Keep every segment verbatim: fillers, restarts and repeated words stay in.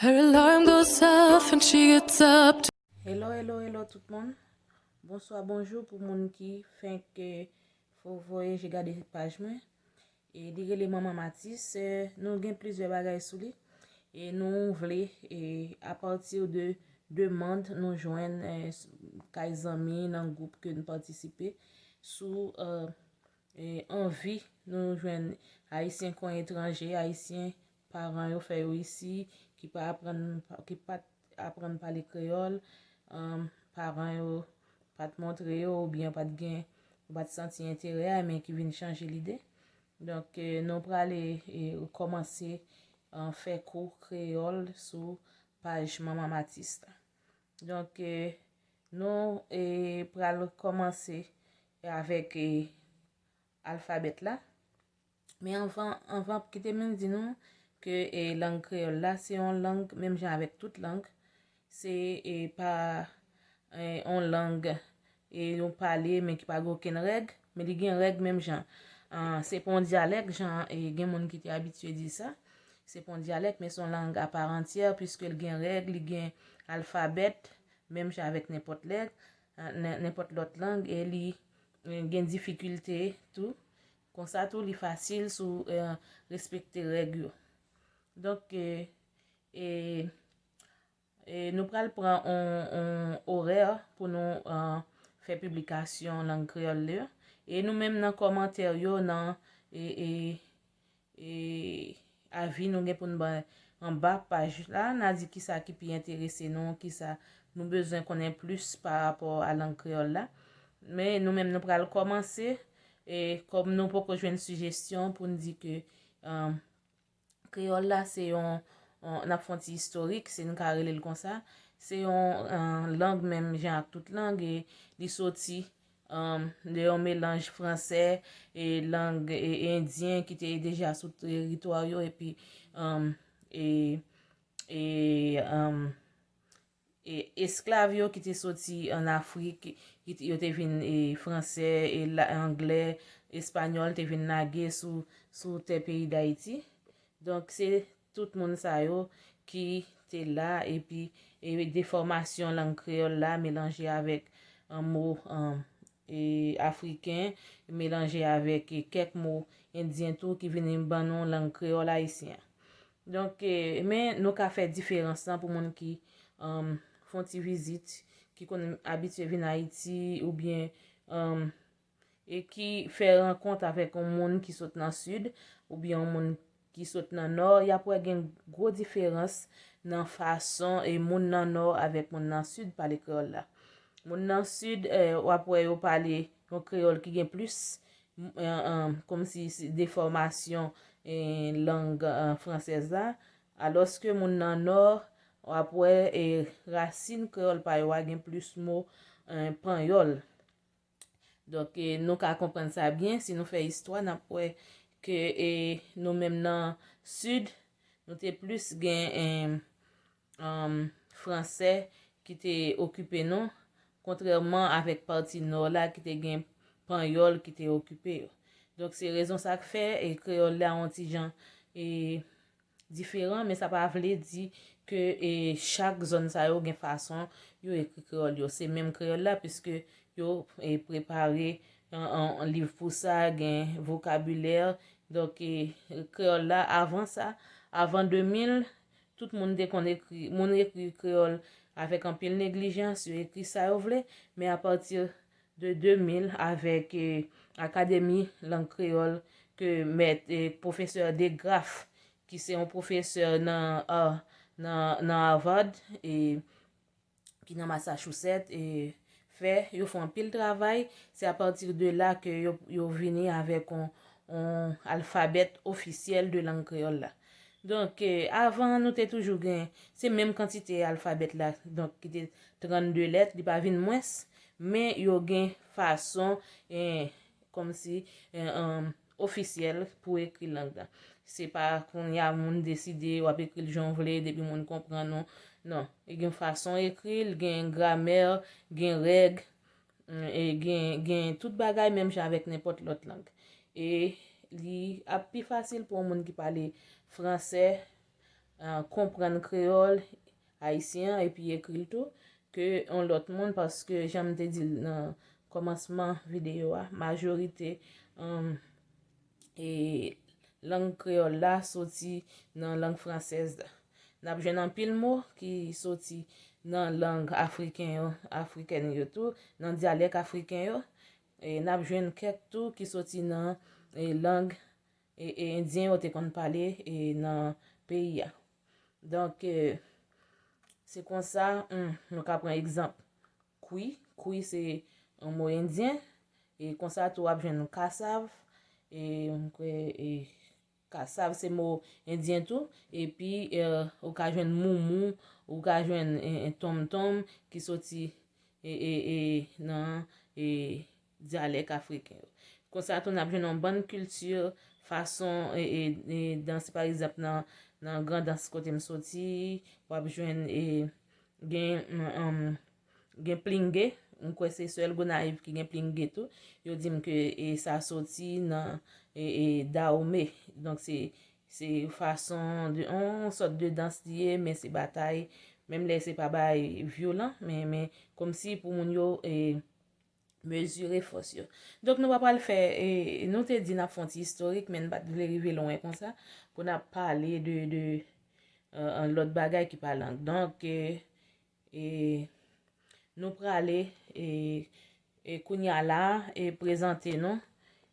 Her alarm goes off and she gets up. Hello, hello, hello tout moun. Bonswa, bonjou pou moun ki fenk eh, fo voye je gade paj mwen. E li rele Manman Matis. Eh, nou gen plizyè bagay sou li. E nou vle, e apati de demann nou jwenn eh, s- kay zanmi nan gwoup ke nou patisipe sou eh, e anvi nou jwenn Ayisyen kon etranje, Ayisyen paran yo fè yo isi, ki pa aprann, ki pa t aprann pale kreyòl, um, paran yo pa t montre yo oubyen pa t gen, yo pa t santi enterè a, men ki vin chanje lide. Donk, eh, nou prale eh, kòmanse eh, fè kou kreyòl sou paj Manman Matis la. Donk, eh, nou eh, pral kòmanse avèk eh, alfabèt la. Men anvan, anvan kite m di nou ke eh, lang kreyòl la se yon lang menm jan avèk tout lang. Se eh, pa eh, yon lang eh, nou pale men ki pa gen okenn règ, men li gen règ menm jan. Ah, se pa yon dyalèk, jan eh, gen moun ki te abitye di sa. Se pa yon dyalèk, men se yon lang aparantyè, piske l gen règ, li gen alfabèt, menm jan avèk nenpòt lèg, ah, nen- nenpòt lòt lang, e li eh, gen difikilte tou. Konsa tou, li fasil si w eh, respekte règ yo. Donk, eh, eh, eh, nou pral pran yon, yon orè pou nou eh, fè piblikasyon lang kreyòl yo. E nou menm nan kòmantè yo, nan eh, eh, eh, avi nou gen pou n bay anba paj la, n a di kisa ki pi enterese nou, kisa nou bezwen konnen plis pa rapò a lang kreyòl la. Men nou menm nou pral kòmanse, e kòm nou poko jwenn sijesyon pou n di ke eh, kreyòl la se yon, yon, n ap fè yon ti istorik, si n ka rele l konsa. Se yon eh, lang menm jan ak tout lang, e li soti eh, de yon melanj fransè e lang eh, endyen ki te deja sou teritwa yo, epi eh, e, e, eh, e esklav yo ki te soti ann Afrik, ki te- yo te vin eh, fransè, e la- anglè, espanyòl te vin lage sou, sou tè peyi Dayiti. Donk, se tout moun sa yo ki te la, epi e defòmasyon lang kreyòl la melanje avèk an mo an, e, afriken, melanje avèk e, kèk mo endyen tou ki vin ban nou lang kreyòl ayisyen an. Donk, e, men nou ka fè diferans lan pou moun ki um, fè yon ti vizit, ki konn abitye vin Ayiti, oubyen um, e ki fè rankont avèk yon moun ki sot nan sid oubyen yon moun ki sot nan nò, y ap wè gen gwo diferans nan fason e moun nan nò avèk moun nan sid pale kreyòl la. Moun nan sid, eh, w ap wè yo pale yon kreyòl ki gen plis, m- eh, eh, kòmsi se defòmasyon eh, lang eh, fransèz la, alòske moun nan nò, w ap wè eh, rasin kreyòl pa yo a gen plis mo eh, panyòl. Donk, e, nou ka konprann sa byen. Si nou fè istwa, n ap wè ke e, nou menm nan Sid, nou te plis gen en, um, Fransè ki te okipe nou, kontrèman avèk pati Nò la ki te gen Panyòl ki te okipe yo. Donk, se rezon sa k fè e, kreyòl la yon ti jan e, diferan, men sa pa vle di ke e, chak zòn sa yo gen fason yo ekri kreyòl yo. Se menm kreyòl la, piske yo e, prepare an, an, an liv pou sa, gen vokabilè. Donk, e, kreyòl la, avan sa, avan de mil, tout moun te konn ekri. Moun ekri kreyòl avèk anpil neglijans, yo ekri sa yo vle, men apati de de mil, avèk e, Akademi Lang Kreyòl, ke mèt e, pwofesè DeGraff, ki se yon pwofesè nan, a, nan, nan Harvard, e, ki nan Massachusetts, e, fè, yo fè anpil travay. Se apati de la ke yo, yo vini avèk yon, yon alfabèt ofisyèl de lang kreyòl la. Donk, e, avan, nou te toujou gen, se menm kantite alfabèt la, donk, ki te trannde lèt, li pa vin mwens, men yo gen fason, e, kòmsi, e, um, ofisyèl pou ekri lang la. Se pa kounye a moun deside w ap ekri l jan w vle, depi moun konprann ou. Non, e gen fason ekri l, gen gramè, gen règ, e gen, gen tout bagay menm jan avèk nenpòt lòt lang. E li ap pi fasil pou yon moun ki pale fransè, konprann kreyòl ayisyen an epi ekri l tou ke yon lòt moun, paske jan m te di l nan kòmansman videyo a, majorite e lang kreyòl la soti nan lang fransèz la. N ap jwenn anpil mo ki soti nan lang afriken yo, afrikèn yo tou, nan dyalèk afriken yo. E n ap jwenn kèk tou ki soti nan e, lang e, e, endyen yo te konn pale e, nan peyi a. Donk, e, se konsa, hmm, nou ka pran egzanp kwi. Kwi se yon mo endyen. E konsa tou w ap jwenn kasav. E m kwè e, kasav se mo endyen tou. Epi e, ou ka jwenn moumou, ou ka jwenn e, e, tonmtonm ki soti e, e, e, nan e, dyalèk afriken yo. Konsa tou n ap jwenn yon bann kilti, fason e, e, e, danse, pa egzanp, nan, nan Grandans kote m soti, w ap jwenn e, gen, um, gen plinge. M kwè se sèl Gonayiv ki gen plinge tou. Yo di m ke e, sa soti nan e, e, Dahomey. Donk se, se fason de, yon sòt de dans li ye, men se batay. Menm lè se pa bagay vyolan, men, men kòmsi pou moun yo e, mezire fòs yo. Donk nou pa pral fè, e, nou te di n ap fè yon ti istorik, men n pa t vle rive lwen konsa pou n ap pale de, de e, lòt bagay ki pa lang. Donk, e, e, nou prale e, e, kounye a la e, prezante nou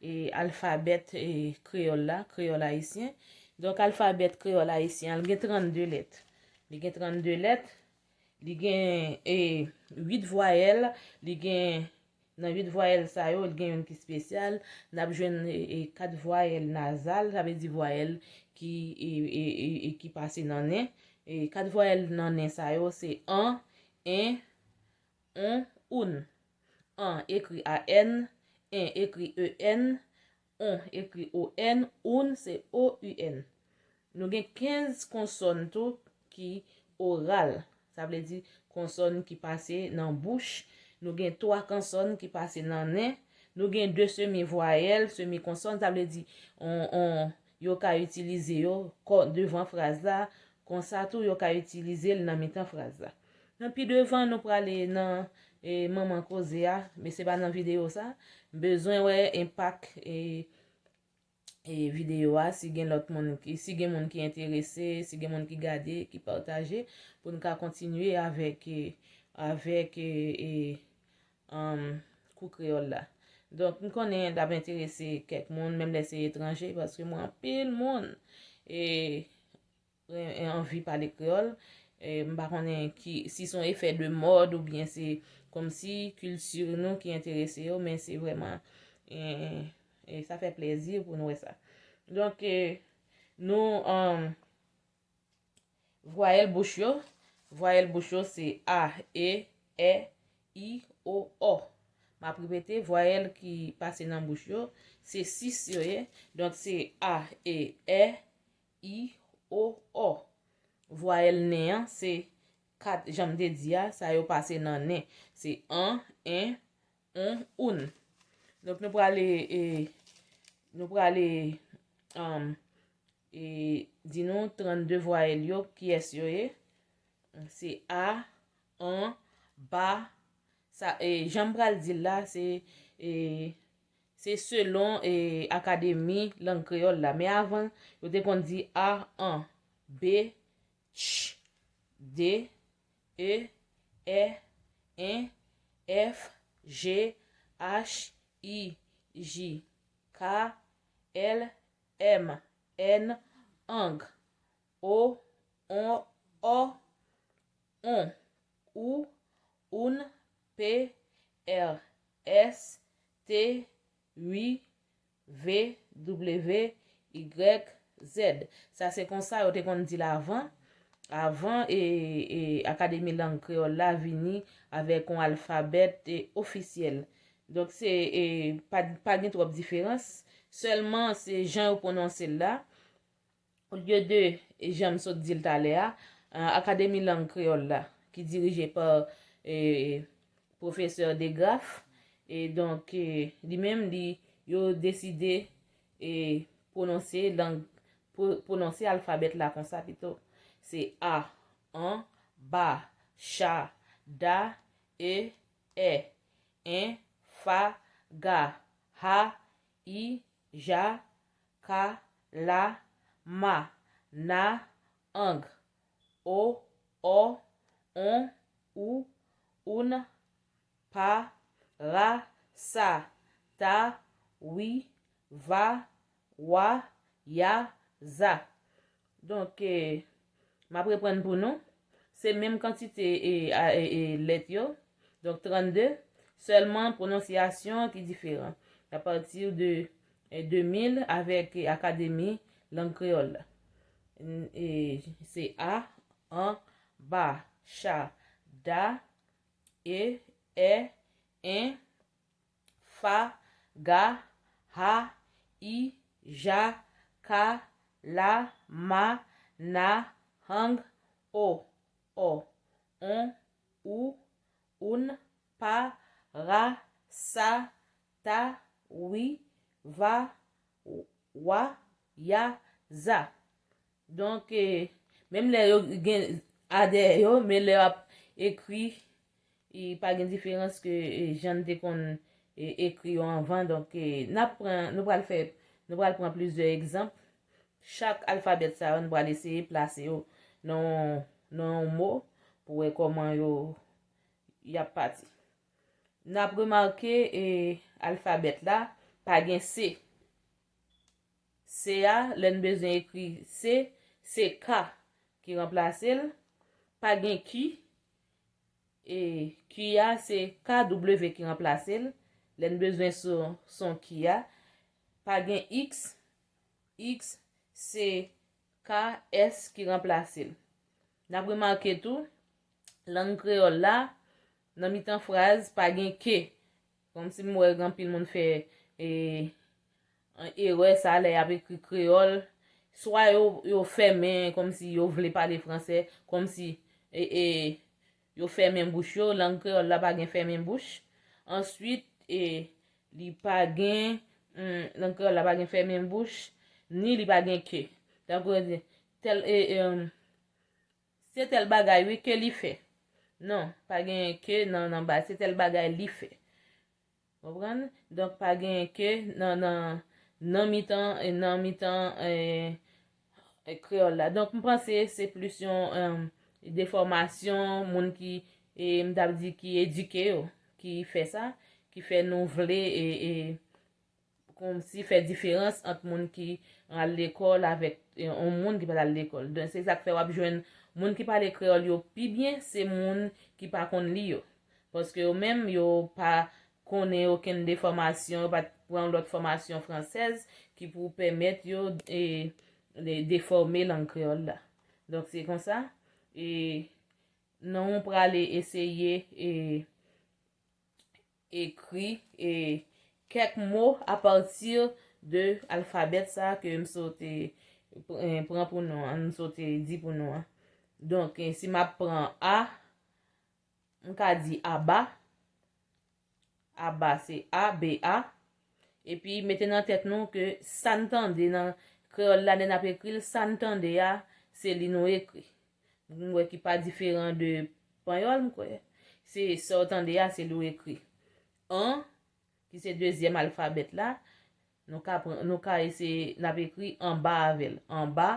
e, alfabèt e, kreyòl la, kreyòl ayisyen. Donk, alfabèt kreyòl ayisyen an, li gen trannde lèt. Li gen trannde lèt. Li gen e, uit vwayèl. Li gen, nan uit vwayèl sa yo, li gen youn ki espesyal. N ap jwenn e, e, kat vwayèl nazal, sa vle di vwayèl ki, e, e, e, e, ki pase nan nen. E, kat vwayèl nan nen sa yo, se an, en, on, oun. An ekri A N, en ekri E N, on ekri O N, oun se O U N. Nou gen kenz konsòn tou ki oral. Sa vle di konsòn ki pase nan bouch. Nou gen twa konsòn ki pase nan nen. Nou gen de semi vwayèl, semi konsòn, sa vle di on, on, yo ka itilize yo kò devan fraz la. Konsa tou, yo ka itilize l nan mitan fraz la. Nan pi devan, nou prale nan e, manman koze a, men se pa nan videyo sa. M bezwen wè enpak e, e, videyo a, si gen lòt moun ki, si gen moun ki enterese, si gen moun ki gade, ki pataje, pou n ka kontinye avèk, e, avèk e, e, um, kou kreyòl la. Donk, m konnen l ap enterese kèk moun, menm lè se etranje, paske mwen anpil moun e, e, anvi pale kreyòl. E, m pa konnen ki, si se yon efè de mòd oubyen se kòmsi kilti nou ki enterese yo, men se vrèman, e, e, sa fè plezi pou nou wè sa. Donk, e, nou, um, vwayèl bouch yo, vwayèl bouch yo se a, e, è, i, o, ò. M ap repete, vwayèl ki pase nan bouch yo, se sis yo ye. Donk, se a, e, è, i, o, ò. Vwayèl nen an, se kat, jan m te di a, sa yo pase nan nen. Se an, en, on, oun. Donk, nou prale, e, nou prale, um, e, di nou trannde vwayèl yo, kiyès yo ye. Se a, an, ba, sa, e, jan m pral di l la, se, e, se selon, e, Akademi Lang Kreyòl la. Men avan, yo te konn di a, an, be, ch, de, e, è, en, èf, je, ach, i, ji, ka, èl, èm, èn, ang, o, on, ò, on, ou, oun, pe, èr, ès, te, wi, ve, doublewe, igrèk, zèd. Sa se konsa yo te konn di l avan. Avan, e, e, Akademi Lang Kreyòl la vini avèk yon alfabèt e, ofisyèl. Donk, se, e, pa, pa gen twòp diferans. Sèlman, se jan yo pwononse l la. Olye de, e, jan m sot di l talè a, a, Akademi Lang Kreyòl la, ki dirije pa, e, pwofesè DeGraff, e donk, e, li menm, li, yo deside, e, pwononse lang, pwo-, pwononse alfabèt la konsa pito. Se a, an, ba, cha, da, e, è, en, fa, ga, ha, i, ja, ka, la, ma, na, ang, o, ò, on, ou, oun, pa, ra, sa, ta, wi, va, wa, ya, za. Donk, eh, m ap reprann pou nou. Se menm kantite e, a, e, e, lèt yo. Donk, trannde. Sèlman pwononsyasyon ki diferan. Apati de, eh, de mil avèk, eh, Akademi Lang Kreyòl la. N-, e, se a, an, ba, cha, da, e, è, en, fa, ga, ha, i, ja, ka, la, ma, na, hang, o, ò, on, ou, oun, pa, ra, sa, ta, wi, va, wa, ya, za. Donk, eh, menm lè yo gen a dèyè yo, men lè w ap ekri, i pa gen diferans ke, eh, jan n te konn, eh, ekri yo anvan. Donk, eh, n ap pran, nou pral fè, nou pral pran plizyè egzanp. Chak alfabèt sa yo, nou pral eseye plase yo nan yon, nan yon mo pou wè kòman yo, y ap pati. N ap remake, eh, alfabèt la pa gen C. C a, lè n bezwen ekri C, se K ki ranplase l. Pa gen Q. E Q a, se K W ki ranplase l. Lè n bezwen son, son Q a. Pa gen X. X, se K S ki ranplase l. N ap remake tou, lang kreyòl la, nan mitan fraz, pa gen K. Kòmsi m wè gen anpil moun fè, e, an erè sa lè y ap ekri kreyòl. Swa yo, yo fèmen, kòmsi yo vle pale fransè, kòmsi, e, e, yo fèmen bouch yo. Lang kreyòl la pa gen fèmen bouch. Answit, e, li pa gen, hmm, lang kreyòl la pa gen fèmen bouch, ni li pa gen K. Tankou yo di, tèl, e, e, se tèl bagay wi ke li fè. Non, pa gen K nan, nan ba, se tèl bagay li fè. Konprann? Donk, pa gen K nan, nan, nan mitan, e, nan mitan, e, e, kreyòl la. Donk, m panse se plis yon, em, defòmasyon moun ki, e, m t ap di ki edike yo, ki fè sa, ki fè nou vle, e, e, kòmsi fè diferans ant moun ki al lekòl avèk, e, yon moun ki pa t al lekòl. Donk, se sa k fè w ap jwenn moun ki pale kreyòl yo pi byen, se moun ki pa konn li yo. Paske yo menm, yo pa konnen okenn de fòmasyon, yo pa t pran lòt fòmasyon fransèz ki pou pèmèt yo, e, de, defòme lang kreyòl la. Donk, se konsa, e, nou prale eseye, e, ekri, e, kèk mo apati de alfabèt sa ke m sot, e, pran pou nou an, m sot di pou nou an. Donk, e, si m ap pran A, m ka di aba. Aba, se A, B A. Epi, mete nan tèt nou ke sa n tande nan kreyòl la, lè n ap ekri l, sa n tande a, se li nou ekri. M wè ki pa diferan de panyòl, m kwè. Se sa w tande a, se li w ekri. An, ki se dezyèm alfabèt la, nou ka pran, nou ka eseye, n ap ekri anba avè l. Anba,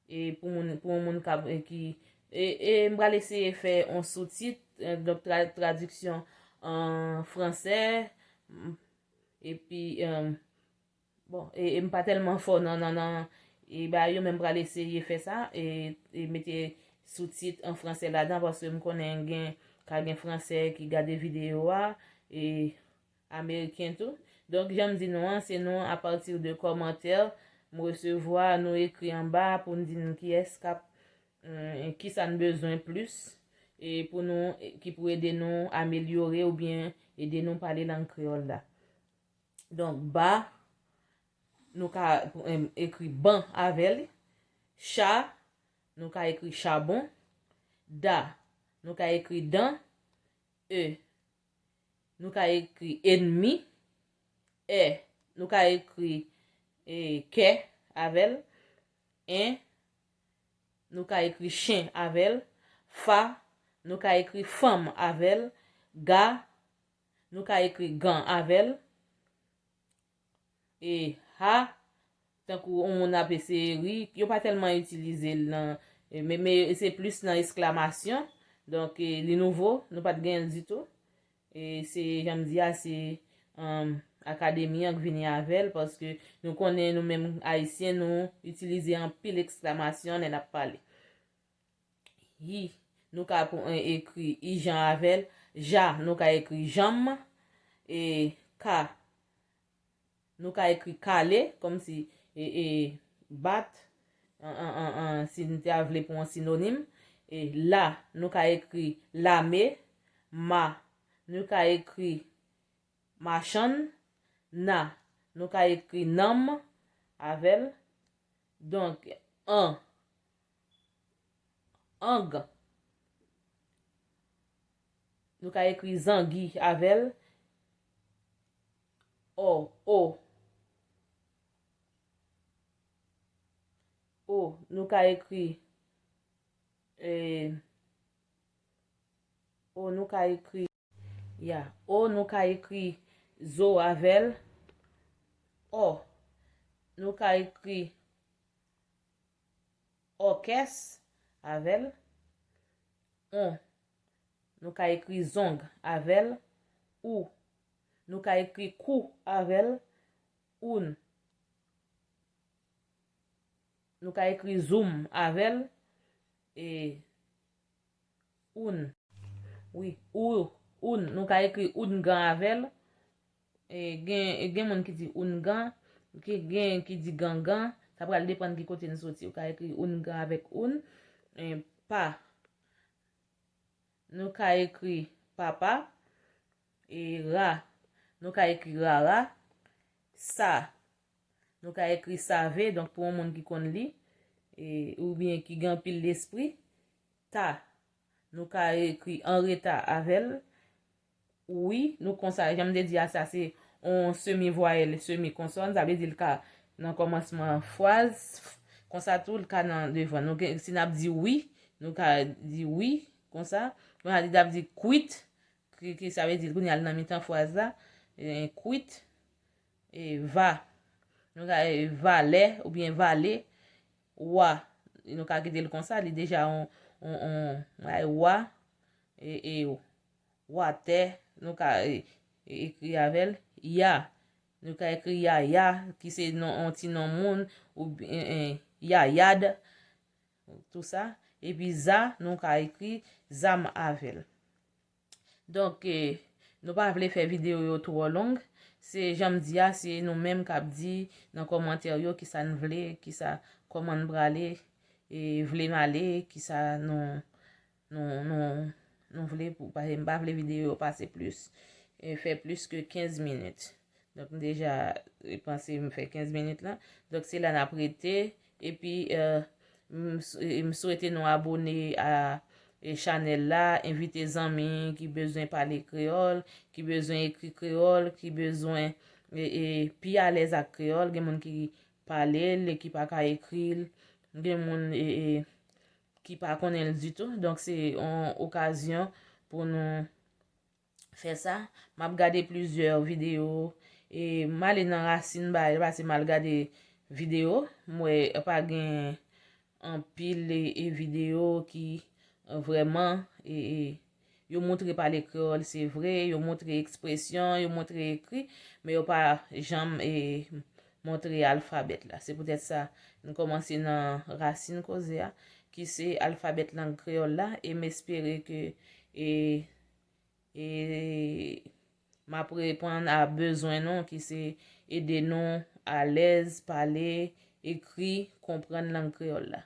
e pou moun, pou yon moun k ap, e ki, e, e m pral eseye fè yon soutit, e, donk tra-, tradiksyon an fransè, m, epi, e, bon, e, e m pa tèlman fò nan, nan, nan, e bagay yo, men m pral eseye fè sa, e, e mete soutit an fransè ladan, paske m konnen gen, ka gen fransè ki gade videyo a, e ameriken tou. Donk, jan m di nou an, se nou apati de kòmantè m resevwa, nou ekri anba pou n di n kiyès k ap, e, kisa n bezwen plis, e pou nou, e, ki pou ede nou amelyore oubyen ede nou pale lang kreyòl la. Donk, ba, nou ka, em, ekri ban avè l. Cha, nou ka ekri chabon. Da, nou ka ekri dan. E, nou ka ekri enmi. È, nou ka ekri, e, kè avè l. En, nou ka ekri chen avè l. Fa, nou ka ekri fanm avè l. Ga, nou ka ekri gan avè l. E ha, tankou yon moun ap eseye ri, yo pa tèlman itilize l nan, e, men, men se plis nan esklamasyon. Donk, e, li nouvo, nou pa t genyen l ditou. E se, jan m di a, se, um, akademi an k vini avè l, paske nou konnen nou menm Ayisyen, nou itilize anpil esklamasyon lè n ap pale. Yi, nou ka pou, e, ekri ijan avè l. Ja, nou ka ekri janm. E ka, nou ka ekri kale, kòmsi, e, e, bat, an, an, an, an, si n te a vle pou yon sinonim. E la, nou ka ekri lame. Ma, nou ka ekri machann. Na, nou ka ekri nanm avè l. Donk, an, ang. Nou ka ekri zangi avè l. O, o. O, nou ka ekri, e, o, nou ka ekri, ya, o, nou ka ekri zo avè l. Ò, nou ka ekri òkès avè l. On, nou ka ekri zong avè l. Ou, nou ka ekri kou avè l. Oun, nou ka ekri zoum avè l. E, oun. Wi, ou, oun. Nou ka ekri oungan avè l. E, gen, e, gen moun ki di oungan, ki, gen ki di gangan. Sa pral depann ki kote n soti. Ou ka ekri oungan avèk oun. E, pa, nou ka ekri papa. E, ra, nou ka ekri rara. Sa, nou ka ekri save, donk pou yon moun ki konn li, e, oubyen ki gen anpil lespri. Ta, nou ka ekri anreta avè l. Wi, nou konsa, jan m te di a, sa se yon semi vwayèl, semi konsòn, sa vle di l ka nan kòmansman fraz, konsa tou l ka nan devan. Nou gen, si n ap di wi, nou ka di wi, konsa. Kounye a, li t ap di kwit, ki, ki sa vle di kounye a l nan mitan fraz la, e, kwit, e, va, nou ka, e, valè oubyen vale, wa, nou ka kite l konsa, li deja on, on, on, wa, e, e, watè, nou ka, e, e, ekri avè l, ya, nou ka ekri yaya, ki se non, on ti non moun, oubyen, e, yayad, tou sa. Epi za, nou ka ekri zam avè l. Donk, e, nou pa vle fè videyo yo twò long. Se jan m di a, se nou menm k ap di nan kòmantè yo kisa n vle, kisa, kòman n prale, e, vle n ale, kisa nou, nou, nou, nou vle pou, paske m pa vle videyo yo pase plis, e, fè plis ke kenz minit. Donk, m deja, e, panse m fè kenz minit lan. Donk, se la n ap rete. Epi, e, m s-, e, m swete nou abone a, e, chanèl la, envite zanmi ki bezwen pale kreyòl, ki bezwen ekri kreyòl, ki bezwen, e, e, pi alèz ak kreyòl. Gen moun ki pale l e ki pa ka ekri l. Gen moun, e, e, ki pa konnen l ditou. Donk, se yon okazyon pou nou fè sa. M ap gade plizyè videyo. E m ale nan rasin bagay la, pase m al gade videyo. M wè pa gen anpil, e, e, videyo ki, e, vrèman, e, e, yo montre pale kreyòl, se vre, yo montre ekspresyon, yo montre ekri, men yo pa janm, e, montre alfabèt la. Se poutèt sa, m kòmanse nan rasin koze a, ki se alfabèt lang kreyòl la, e m espere ke, e, e m ap reponn a bezwen nou, ki se ede nou alèz pale, ekri, konprann lang kreyòl la.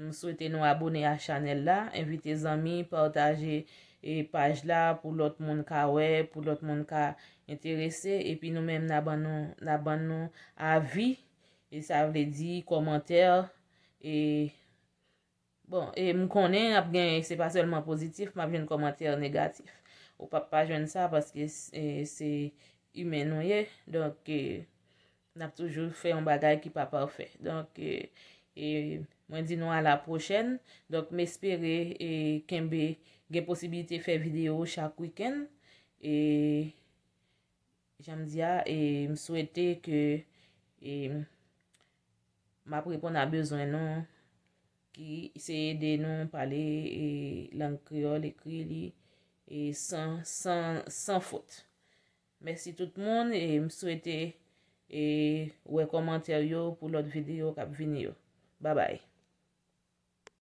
M swete nou abone a chanèl la, envite zanmi, pataje, e, paj la pou lòt moun ka wè, pou lòt moun ka enterese, epi nou menm n a ban nou, n a ban nou avi, e sa vle di kòmantè, e, bon, e m konnen ap gen, se pa sèlman pozitif, m ap jwenn kòmantè negatif. Ou p ap pa jwenn sa paske s-, e, se imen nou ye. Donk, e, n ap toujou fè yon bagay ki pa pafè. Donk, e, e, Mwen di nou a la pwochèn. Donk, m espere e kenbe, gen posiblite fè videyo chak wikenn. E jan m di a, e m swete ke e m ap reponn a bezwen nou, ki se ede nou pale e lang kreyòl, ekri li e san, san, san fot. Mèsi tout moun e m swete e wè kòmantè yo pou lòt videyo k ap vini yo. Babay.